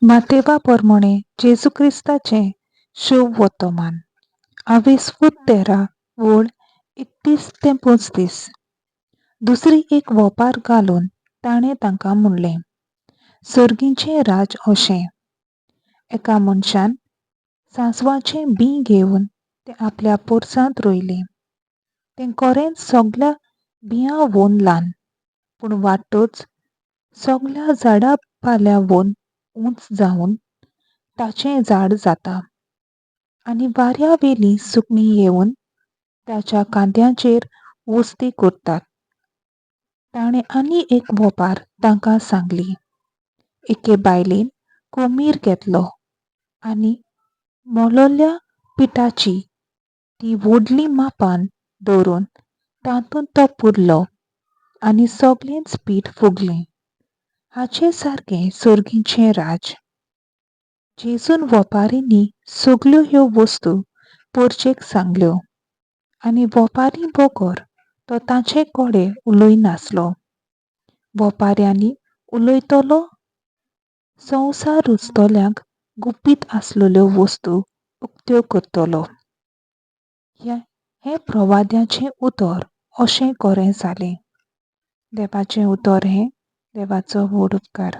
मातेवा पोरमोणे जेजू क्रिस्ताचें शुभ वर्तमान आवेस्वूत 13 वळ 31 ते 35. दुसरी एक वोपार घालून ताणें तांकां म्हणलें, सर्गीचें राज अशें, एका मनशान सांसवाचें बीं घेवन तें आपल्या पोरसांत रोयलें. तें कोरेंच सगल्या बिंयां वोन ल्हान, पूण वाडटच सगल्या झाडा पाल्या वोन ऊंच जावन ताचें झाड जाता आनी वाऱ्या वेलीं सुकणीं येवन ताच्या कांद्यांचेर वस्ती करतात. ताणें आनी एक वोपार तांकां सांगली, एके बायलेन कोमीर घेतलो आनी मोलोल्या पिठाची ती व्हडली मापान दवरून तातूंत तो पुरलो आनी सगळेंच पीठ फुगलें. हाचे सारकें सर्गीचें राज. जेजून वोपारींनी सगल्यो ह्यो वस्तू पोरचेक सांगल्यो आनी वोपारी बगर तो ताचे कडेन उलयनासलो. वोपाऱ्यांनी उलयतलो संवसार रुजतल्यांक गुपीत आसलेल्यो वस्तू उक्त्यो करतलो. हें प्रवाद्याचें उतर अशें कोरें जालें. देवाचें उतर हें देवाचो व्हड उपकार.